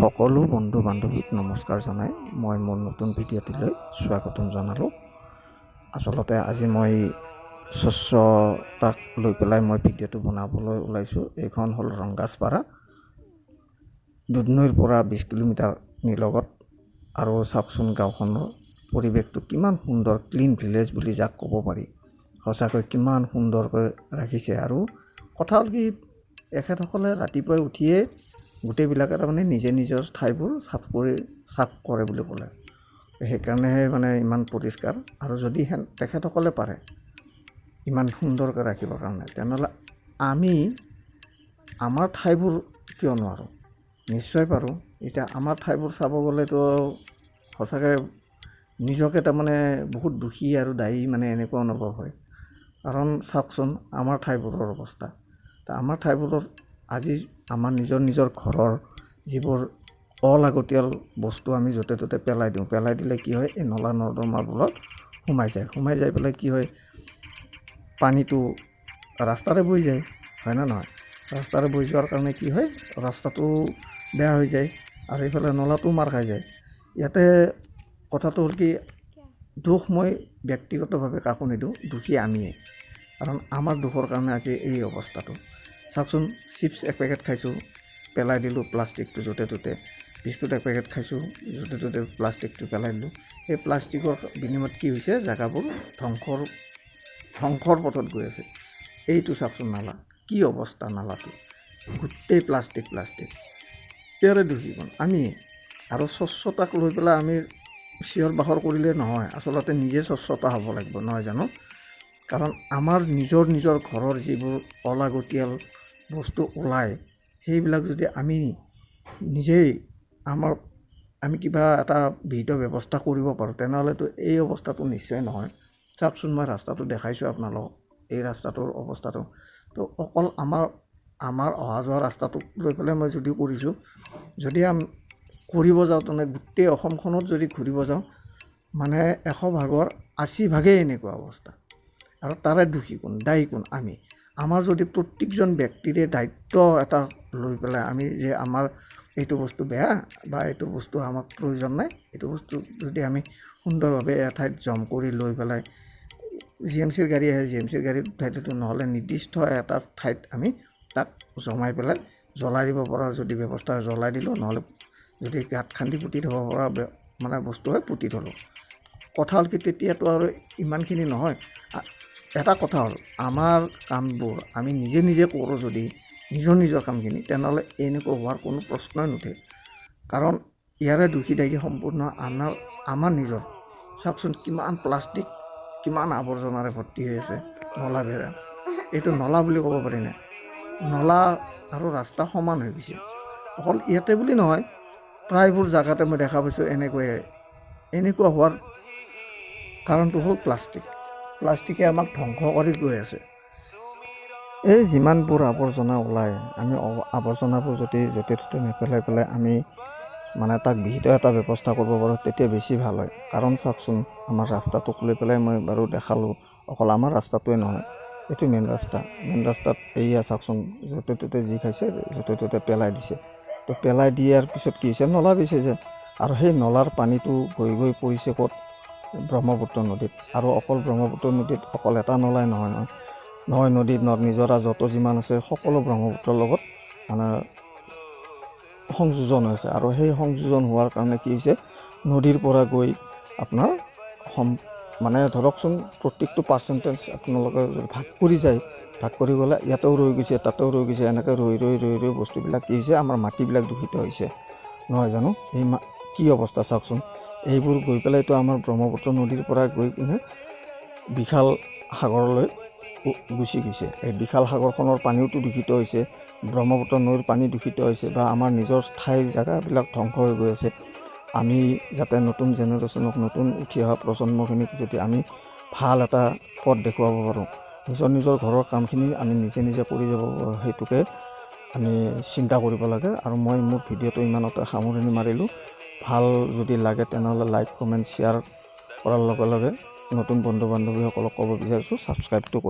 সকলো বন্ধু বান্ধৱীক নমস্কাৰ জনাই মই মোৰ নতুন ভিডিঅ'টিলৈ স্বাগতম জনালোঁ। আচলতে আজি মই স্বচ্ছতাক লৈ পেলাই মই ভিডিঅ'টো বনাবলৈ ওলাইছোঁ। এইখন হ'ল ৰংগাজপাৰা, দুধনৈৰ পৰা 20 কিলোমিটাৰ নিলগত। আৰু চাওকচোন, গাঁওখনৰ পৰিৱেশটো কিমান সুন্দৰ। ক্লিন ভিলেজ বুলি যাক ক'ব পাৰি, সঁচাকৈ কিমান সুন্দৰকৈ ৰাখিছে। আৰু কথা হ'ল কি, এখেতসকলে ৰাতিপুৱাই উঠিয়ে গোটেইবিলাকে তাৰমানে নিজে নিজৰ ঠাইবোৰ চাফ কৰে বুলি ক'লে। সেইকাৰণেহে মানে ইমান পৰিষ্কাৰ। আৰু যদি তেখেতসকলে পাৰে ইমান সুন্দৰকৈ ৰাখিবৰ কাৰণে, তেনেহ'লে আমি আমাৰ ঠাইবোৰ কিয় নোৱাৰোঁ? নিশ্চয় পাৰোঁ। এতিয়া আমাৰ ঠাইবোৰ চাব গ'লেতো সঁচাকৈ নিজকে তাৰমানে বহুত দোষী আৰু দায়ী মানে এনেকুৱা অনুভৱ হয়। কাৰণ চাওকচোন আমাৰ ঠাইবোৰৰ অৱস্থা। আমাৰ ঠাইবোৰত আজি আমাৰ নিজৰ নিজৰ ঘৰৰ যিবোৰ অলাগতিয়াল বস্তু আমি য'তে ত'তে পেলাই দিওঁ। পেলাই দিলে কি হয়? এই নলা নৰ্দমাবোৰত সোমাই যায়। সোমাই যাই পেলাই কি হয়? পানীটো ৰাস্তাৰে বৈ যায়, হয়নে নহয়? ৰাস্তাৰে বৈ যোৱাৰ কাৰণে কি হয়? ৰাস্তাটো বেয়া হৈ যায় আৰু এইফালে নলাটোও মাৰ খাই যায়। ইয়াতে কথাটো হ'ল কি, দোষ মই ব্যক্তিগতভাৱে কাকো নিদিওঁ, দোষী আমিয়ে। কাৰণ আমাৰ দোষৰ কাৰণে আজি এই অৱস্থাটো। চাওকচোন, চিপছ এক পেকেট খাইছোঁ, পেলাই দিলোঁ প্লাষ্টিকটো য'তে ত'তে। বিস্কুট এক পেকেট খাইছোঁ, য'তে ত'তে প্লাষ্টিকটো পেলাই দিলোঁ। সেই প্লাষ্টিকৰ বিনিময়ত কি হৈছে? জেগাবোৰ ধ্বংসৰ পথত গৈ আছে। এইটো চাওকচোন নালা, কি অৱস্থা নালাটো, গোটেই প্লাষ্টিক প্লাষ্টিক। ইয়াৰে দোষী কোন? আমিয়ে। আৰু স্বচ্ছতাক লৈ পেলাই আমি চিঞৰ বাখৰ কৰিলে নহয়, আচলতে নিজে স্বচ্ছতা হ'ব লাগিব, নহয় জানো? কাৰণ আমাৰ নিজৰ নিজৰ ঘৰৰ যিবোৰ অলাগতিয়াল বস্তু ওলায়, সেইবিলাক যদি আমি নিজেই আমি কিবা এটা বিহিত ব্যৱস্থা কৰিব পাৰোঁ, তেনেহ'লেতো এই অৱস্থাটো নিশ্চয় নহয়। চাওকচোন, মই ৰাস্তাটো দেখাইছোঁ আপোনালোকক, এই ৰাস্তাটোৰ অৱস্থাটো। তো অকল আমাৰ আমাৰ অহা যোৱা ৰাস্তাটোক লৈ পেলাই মই যদি কৰিছোঁ, যদি আমি কৰিব যাওঁ, তেনে গোটেই অসমখনত যদি ঘূৰিব যাওঁ, মানে 100 ভাগৰ 80 ভাগেই এনেকুৱা অৱস্থা। আৰু তাৰে দোষী কোন, দায়ী কোন? আমি। আমাৰ যদি প্ৰত্যেকজন ব্যক্তিৰে দায়িত্ব এটা লৈ পেলাই আমি যে আমাৰ এইটো বস্তু বেয়া বা এইটো বস্তু আমাক প্ৰয়োজন নাই, এইটো বস্তু যদি আমি সুন্দৰভাৱে এঠাইত জমা কৰি লৈ পেলাই, জিএমচিৰ গাড়ী আহে, জিএমচিৰ গাড়ীত উঠাই দিলোঁ, নহ'লে নিৰ্দিষ্ট এটা ঠাইত আমি তাক জমাই পেলাই জ্বলাই দিব পৰাৰ যদি ব্যৱস্থা, জ্বলাই দিলোঁ, নহ'লে যদি গাঁত খান্দি পুতি থ'ব পৰা মানে বস্তু হয়, পুতি থ'লোঁ। কথা হ'ল কি, তেতিয়াতো আৰু ইমানখিনি নহয়। এটা কথা হ'ল, আমাৰ কামবোৰ আমি নিজে নিজে কৰোঁ যদি নিজৰ নিজৰ কামখিনি, তেনেহ'লে এনেকুৱা হোৱাৰ কোনো প্ৰশ্নই নুঠে। কাৰণ ইয়াৰে দোষী দায়ী সম্পূৰ্ণ আমাৰ আমাৰ নিজৰ। চাওকচোন, কিমান প্লাষ্টিক, কিমান আৱৰ্জনাৰে ভৰ্তি হৈ আছে নলা বেৰা। এইটো নলা বুলি ক'ব পাৰিনে? নলা আৰু ৰাস্তা সমান হৈ গৈছে। অকল ইয়াতে বুলি নহয়, প্ৰায়বোৰ জেগাতে মই দেখা পাইছোঁ এনেকুৱাই। এনেকুৱা হোৱাৰ কাৰণটো হ'ল প্লাষ্টিক। প্লাষ্টিকে আমাক ধ্বংস কৰি গৈ আছে। এই যিমানবোৰ আৱৰ্জনা ওলায়, আমি আৱৰ্জনাবোৰ যদি য'তে ত'তে নেপেলাই পেলাই আমি মানে তাক বিহিত এটা ব্যৱস্থা কৰিব পাৰোঁ, তেতিয়া বেছি ভাল হয়। কাৰণ চাওকচোন, আমাৰ ৰাস্তাটোক লৈ পেলাই মই বাৰু দেখালোঁ, অকল আমাৰ ৰাস্তাটোৱে নহয়, এইটো মেইন ৰাস্তা। মেইন ৰাস্তাত এইয়া চাওকচোন, য'তে ত'তে যি খাইছে য'তে ত'তে পেলাই দিছে। তো পেলাই দিয়াৰ পিছত কি হৈছে? নলা বেছি যায় আৰু সেই নলাৰ পানীটো গৈ গৈ পৰিছে ক'ত? ব্ৰহ্মপুত্ৰ নদীত। আৰু অকল ব্ৰহ্মপুত্ৰ নদীত অকল এটা নলাই নহয় নহয়, নৈ নদী নদ নিজৰা য'ত যিমান আছে, সকলো ব্ৰহ্মপুত্ৰৰ লগত মানে সংযোজন হৈছে। আৰু সেই সংযোজন হোৱাৰ কাৰণে কি হৈছে? নদীৰ পৰা গৈ আপোনাৰ মানে ধৰকচোন, প্ৰত্যেকটো পাৰ্চেণ্টেজ আপোনালোকে ভাগ কৰি যায়, ভাগ কৰি গ'লে ইয়াতেও ৰৈ গৈছে, তাতেও ৰৈ গৈছে, এনেকৈ ৰৈ ৰৈ ৰৈ ৰৈ বস্তুবিলাক কি হৈছে? আমাৰ মাটিবিলাক দূষিত হৈছে, নহয় জানো? এই কি অৱস্থা চাওকচোন। এইবোৰ গৈ পেলাইতো আমাৰ ব্ৰহ্মপুত্ৰ নদীৰ পৰা গৈ কিনে বিশাল সাগৰলৈ গুচি গৈছে। এই বিশাল সাগৰখনৰ পানীওতো দূষিত হৈছে, ব্ৰহ্মপুত্ৰ নৈৰ পানী দূষিত হৈছে বা আমাৰ নিজৰ ঠাই জেগাবিলাক ধ্বংস হৈ গৈ আছে। আমি যাতে নতুন জেনেৰেশ্যনক, নতুন উঠি অহা প্ৰজন্মখিনিক যদি আমি ভাল এটা পথ দেখুৱাব পাৰোঁ, নিজৰ নিজৰ ঘৰৰ কামখিনি আমি নিজে নিজে কৰি যাব পাৰোঁ, সেইটোকে আমি চিন্তা কৰিব লাগে। আৰু মই মোৰ ভিডিঅ'টো ইমানতে সামৰণি মাৰিলোঁ। ভাল যদি লাগে, তেনেহ'লে লাইক, কমেণ্ট, শ্বেয়াৰ কৰাৰ লগে লগে নতুন বন্ধু বান্ধৱীসকলক ক'ব বিচাৰিছোঁ, ছাবস্ক্ৰাইবটো